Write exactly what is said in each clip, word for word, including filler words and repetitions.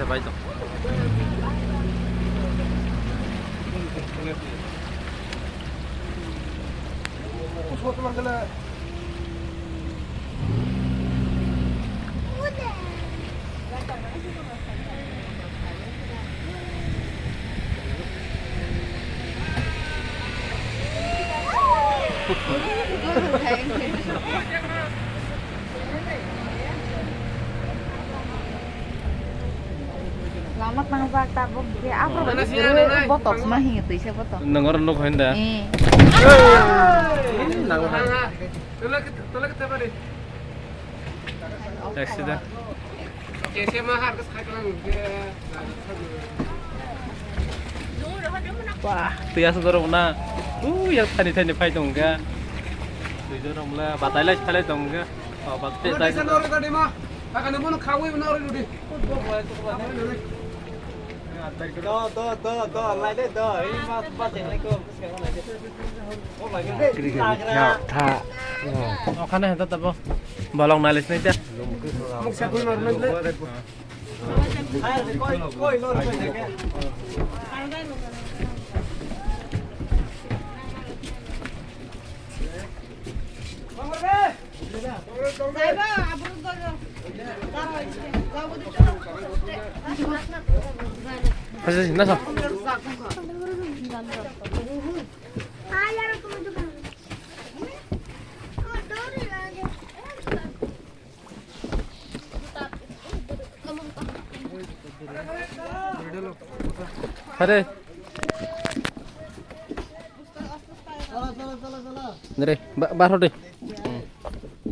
Bai tong. Lama tangjak tabuk je aphuru Nana bai siya, guru nana. Botok sma hingi tuisa botok. Nangor nuk hoinda. Eh. Nang ha. Tolak tolak tebari. Accident. Kaise ma har kas khai kalang. Wah, twi aswk dorok na. Ui, yak thani thani phai tong kha. Twi dorok mla batai lai phalai tong kha. Oh, batai Twi lai. Twi dorok gadi ma. Hakani bono khawi bono ori ludi. Do, do, do, do, lai de, do. Ei, ma, ma, teng lai ko. Kiri kiri. Ya, tha. Oh. Okhane heta tabo. Bolong nalis nai ta. Muksa koi mar nai le. Hare. Dere, ba-, bar hor de. Hmm.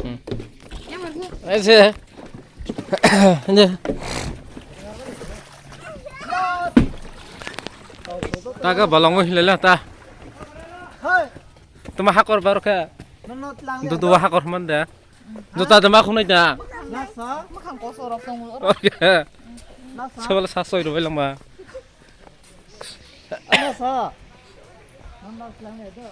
Hmm. Ese. Ne. Taga balongo hilala ta. Tuma hakor bar kha. Dudu hakor man da. Juta de ma khunai da. Nasa. Makhang koso rok tong. Oke. Nasa. Sabal sa soi roi lama. Nasa. Nasa lang ne do.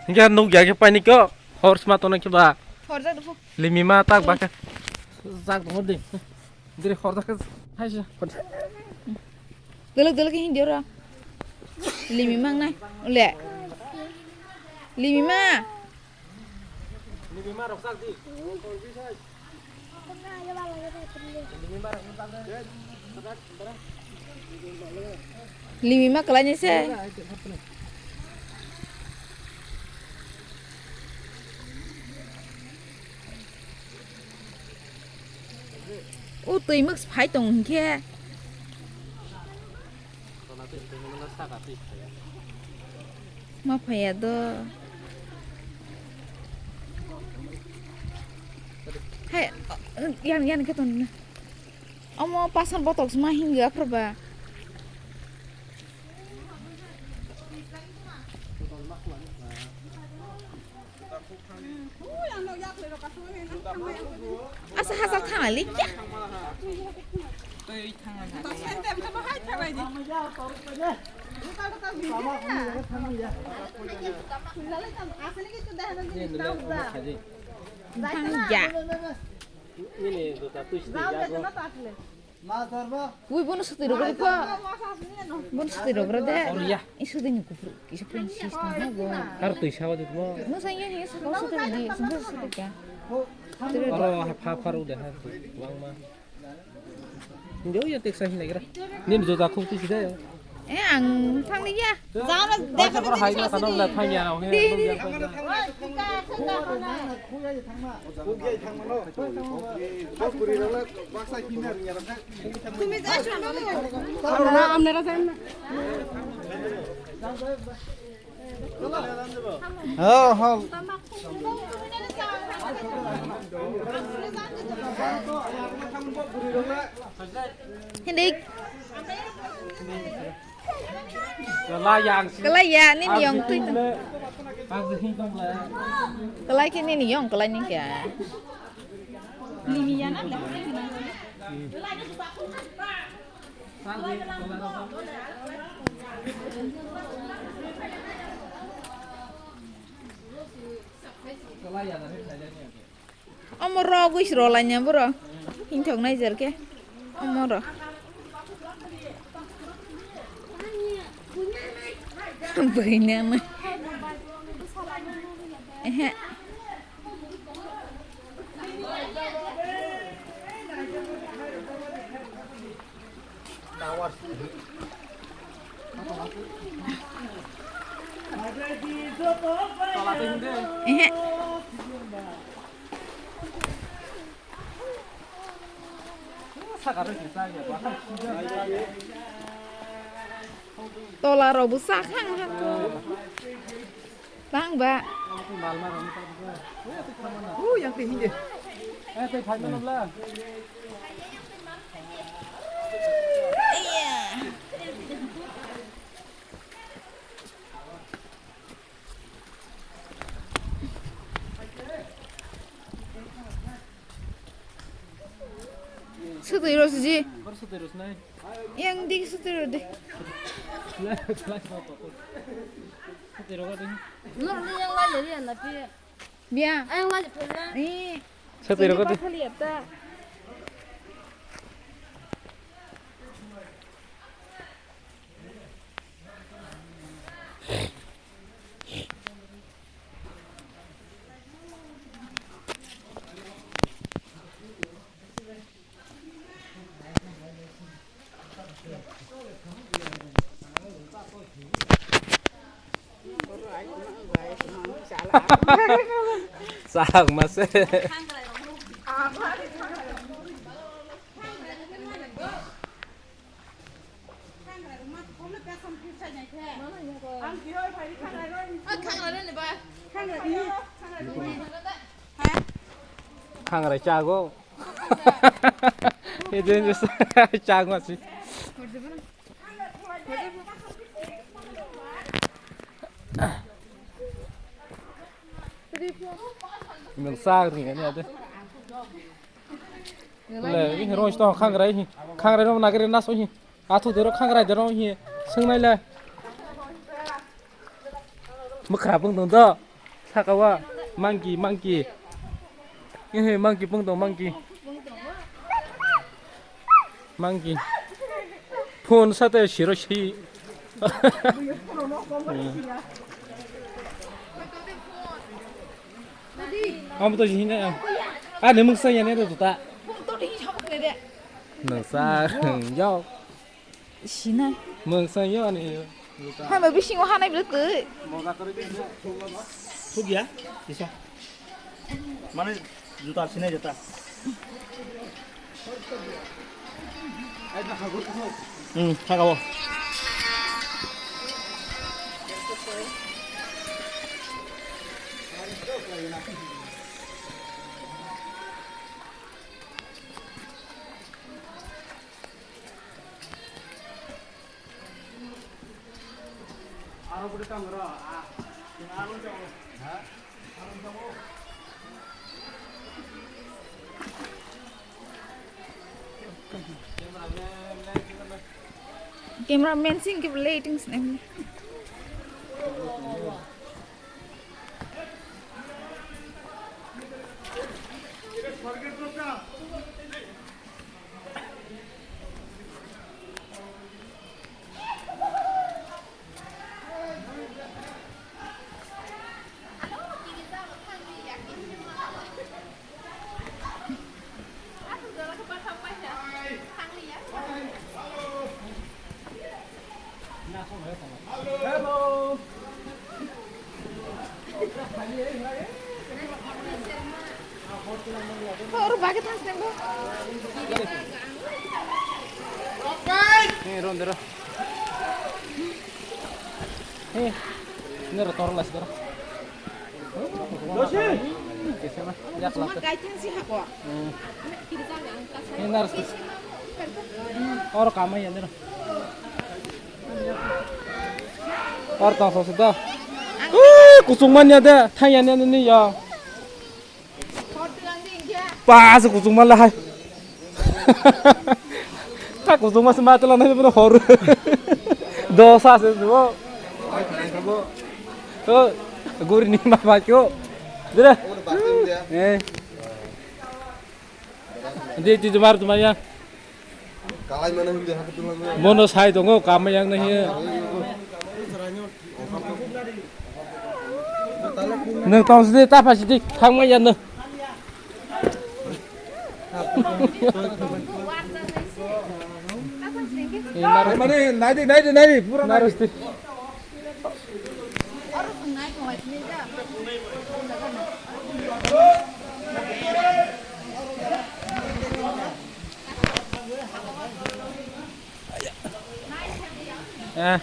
Hingke nukya khe paini khe hor sma tongnai khe ba. Horjak dukhu. Limi ma tak ba khe. Jak dukhu de. Diri horjak khe thaisa. Delok delok khe hindi oro. Limi mang nai. Ule. Limi ma. Limi ma kwlaini se. O twi mwk phai tong hinkhe. Ma phaiya do. Hai, yan, yan khe ton. Omo pasan botok ma hinga aphuru ba. Asa hajak thangna likya. Thangya. Ui, bono swtwi rwgwrwkha. Bono swtwi rwgwrwde. Oro ya. I swtwini kuphur kisa prank sis tongkha bo. Kar twi sawi de bo. Nwsai ya, ya, sakao swtwi rwdi, swngsa swtwi kha. Oro ha pha pha rwde ha. Wngma. Hindi ya teksa hinai gra. Nini joda khuk twi side. Eh, ang thangli ya. Jana, acha, dekha pura hai na kana bla thangya. Di, di, di. Tumi ja shwng. Amra, amnera jai na. Ha, ha. Hindi. Kwlai ya, nini yong twi. Kwlai khe nini yong, kwlai ni khe. Omo rogwi se rolaina boro. Hinthok nai jer khe. Omo ro. Bwrwi nang nai. Ehe. Ehe. Tola rok bo sak hang hang kho. Bang ba. Mal ma rok ta. U yang te hinde. Eh, te phai ma nabla. Iya. Sutwi rw siji. Bor sutwi rw sinai. Yang dik sutwi rw de. Lai, lai, lai, lai. Sutwi rw de. Nor ni yang lai le ya na pi. Bia. Ayang lai phe na. Ni. Sutwi rw de. Pathali ya ta. Sak mase. Khangrai chago. Ede chago asi. Mil sak ring ani ade. Le, ini rong sto khangrai hi. Khangrai rong nagari naso hi. Athu dero khangrai dero hi. Swngnai le. Mukra bung dong do. Saka wa. Monkey, monkey. Ini monkey bung dong monkey. Monkey. Phone sate siro si. Ang betul sih ini. Ah, nemung saya ni ada tuh tak. Nasa, yo. Sinai. Mung saya ni. Hai, ma bising wahana bila tu. Thuk ya, bisa. Mana juta sini juta. Hmm, thaka o. Cameraman sing ke lighting sini. Oro bagwi thang sini bo. Ni ron dero. Ni ron tor las dero. Kisa ma yak la. Kaithang si hako. Ni nar. Oro kamai ya dero. Or tong so sudo. Ui, kuchung man ya de, thang ya ni ya. Pas kuchung man la hai. Kuchuk mas ma tela nai bono hor. Dosa se bo. O, guri ni ma ba kyo. Dire. Eh. Di, di, di, mar, di, mar, ya. Kalai mana hindi hati tulang. Bono sai tongo, kama yang nahi. Nang tong sidi, tapa sidi, thang ma ya no. Mane, naidi, naidi, naidi, pura naidi. Eh.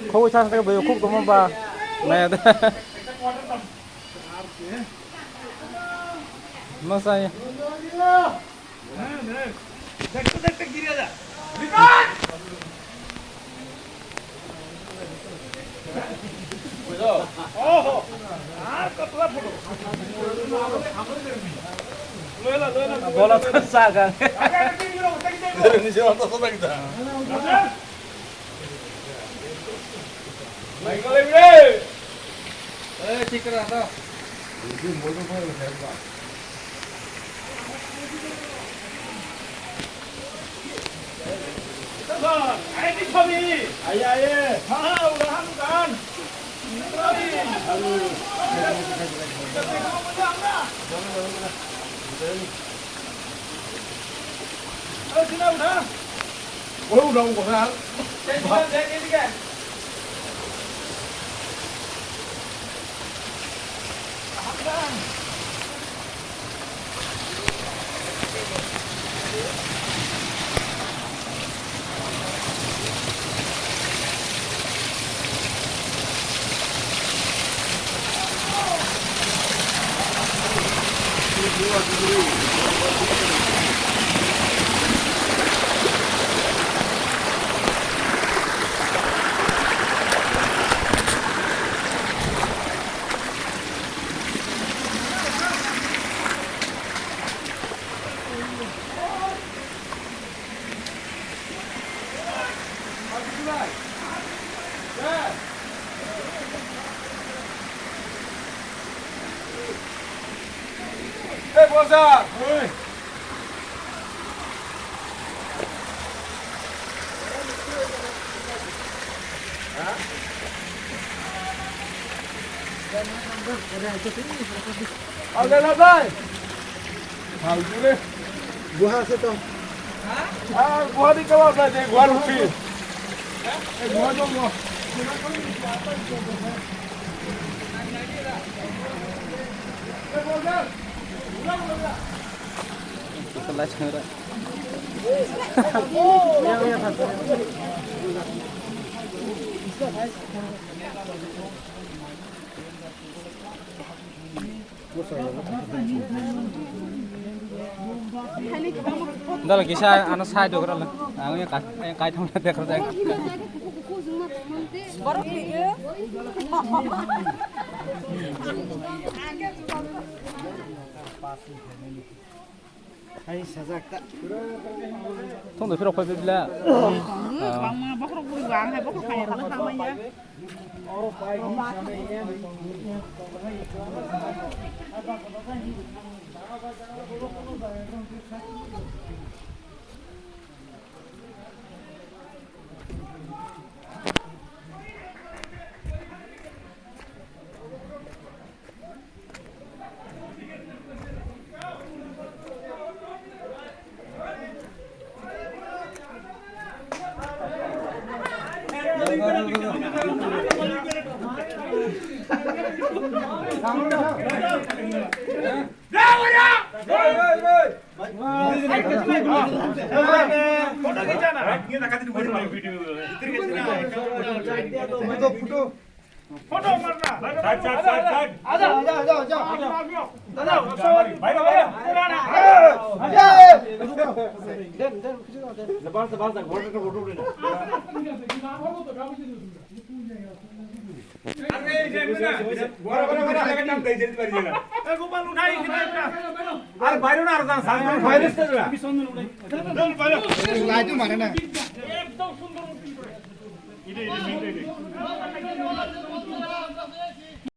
Khogwi sa sa khe bwrwi khuk tongma ba. Naya de. Masai. Bola to saga. Guha ase to. Ah, guha di kala sa je guha rupi. Eh, guha jong guha. Dala kisa ano side dok rala. Ang ya kai kai thong na dekho jai. Borok thige. Hai sajak ta. Thong do phirok phai bibla. Bangma bokhorok buri bang hai bokhorok phai rok tama ya. আর বাইরে না, আর যান, সামনে বাইরে এসে যাবে।